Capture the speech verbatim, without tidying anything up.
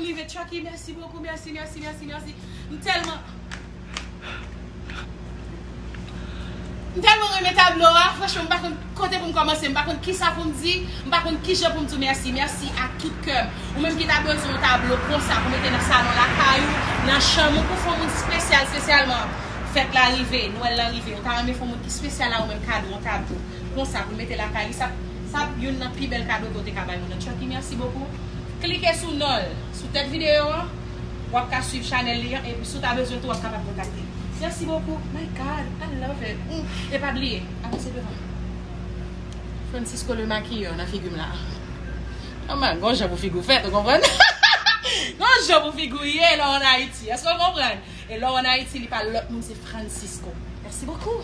Rive, Chucky, mèsi bokou, mèsi, mèsi, mèsi, mèsi. M tèlman, m tèlman renmen tablo a, franchman, m pa konn kote pou m kòmanse, m pa konn kisa pou m di, m pa konn kijan pou m di w mèsi, mèsi ak tout kè m. Ou menm ki ta bezwen yon tablo konsa pou mete nan salon lakay ou, nan chanm ou, pou fè yon moun espesyal, espesyalman fèt la rive, Nwèl la rive, ou ta renmen fè yon moun ki espesyal a ou menm kado, yon tablo konsa pou mete lakay li, sa, sa youn nan pi bèl kado ke w te ka bay moun nan. Chucky, mèsi bokou. Klike sou non l, sou tèt videyo an, w ap ka swiv chanèl li an, epi si w ta bezwen tou, w ap kapab kontakte l. Mèsi bokou. My God, I love it. Mm. E pa bliye, avanse devan. Francisco le maquilleur nan figi m la. Kòman, gon jan pou figi w fèt, ou konprann? Gon jan pou figi w ye lè w ann Ayiti. Èske w konprann? E lè w ann Ayiti, li pa lòt moun, se Francisco. Mèsi bokou.